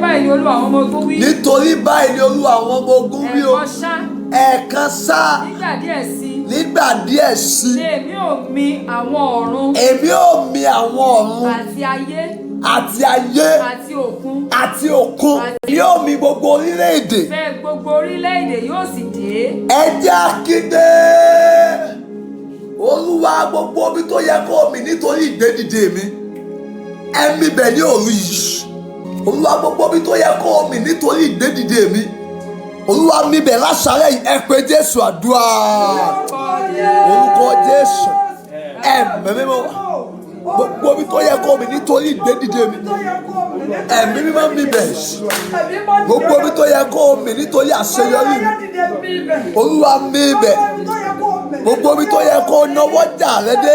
Báyìí ni Olúwa àwọn ọmọ ogun wí. Nítorí báyìí ni Olúwa àwọn ọmọ ogun wí o. Ẹ̀kan ṣá, Ẹ̀ẹ̀kan sá, nígbà díẹ̀ sí i, nígbà díẹ̀ sí, ni èmi ò mi àwọn ọ̀run èmi ò mi àwọn ọ̀run àti ayé àti ayé àti òkun. Àti òkun, yóò mi gbogbo orílẹ̀-èdè. Ìfẹ́ gbogbo orílẹ̀-èdè yóò sì dé. Ẹ jẹ́ á kígbe. Olúwa, gbogbo omi tó yẹ kó mi nítorí ìgbédìde mi, ẹ̀mí bẹ̀ ní òru yìí. Olúwa, gbogbo omi tó yẹ kó mi nítorí ìgbédìde mi, Olúwa, mi bẹ̀ láṣálẹ̀ yìí. Ẹ pé Jésù, àdúrà. Orúkọ Jésù, Ẹ̀mí Mímọ́, gbogbo omi tó yẹ kó mi nítorí ìgbédìde mi, Ẹ̀mí Mímọ́, mi bẹ̀. Gbogbo omi tó yẹ kó mi nítorí àṣeyọrí mi, Olúwa, mi bẹ̀. Gbogbo omi tó yẹ kó náwó jà rẹ dé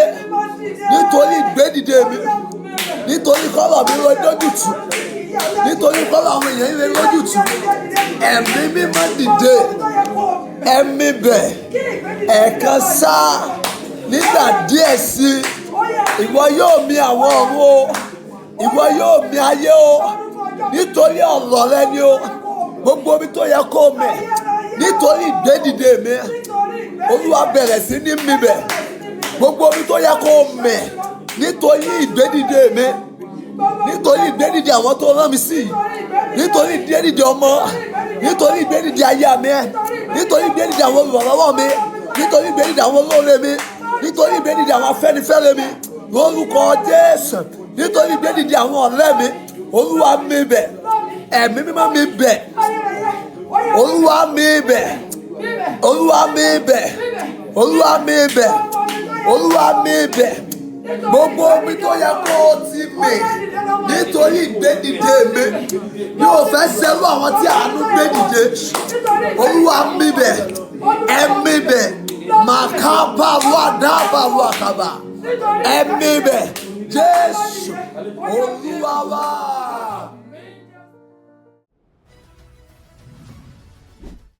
nítorí ìgbédìde mi, nítorí kọ́lọ̀ mi lọ dójútù, nítorí kọ́lọ̀ àwọn èèyàn rẹ lójútù, Ẹ̀mí Mímọ́, dìde, ẹ̀mí bẹ̀. Ẹ̀ẹ̀kan sá, nígbà díẹ̀ sí, ìwọ yóò mi àwọn ọ̀run o, ìwọ yóò mi ayé o, nítorí ọ̀rọ̀ rẹ ni o. Gbogbo omi tó yẹ kó mi nítorí ìgbédìde mi, Olúwa, bẹ̀rẹ̀ sí ní mi bẹ̀. Gbogbo omi tó yẹ kó mì nítorí ìgbédìde mi, nítorí ìgbédìde àwọn tó rán mi sí, nítorí ìgbédìde ọmọ, nítorí ìgbédìde aya mi, nítorí ìgbédìde àwọn olùrànlọ́wọ́ mi, nítorí ìgbédìde àwọn olóore mi, nítorí ìgbédìde àwọn afẹ́nifẹ́re mi, lórúkọ Jésù, nítorí ìgbédìde àwọn ọ̀rẹ́ mi, Olúwa, mi bẹ̀. Ẹ̀mí Mímọ́, mi bẹ̀. Olúwa, mi bẹ̀. Olúwa, mi bẹ̀. Olúwa, mi bẹ̀. Olúwa, mi bẹ̀. Gbogbo omi tó yẹ kó o ti mì nítorí ìgbédìde mi, mi ò fẹ́ ṣerú àwọn tí àánú gbé dìde. Olúwa, mi bẹ̀, ẹ̀mí bẹ̀. Màkàbà wàdàbà wàkàbà, ẹ̀mí bẹ̀. Jésù Olúwa wa.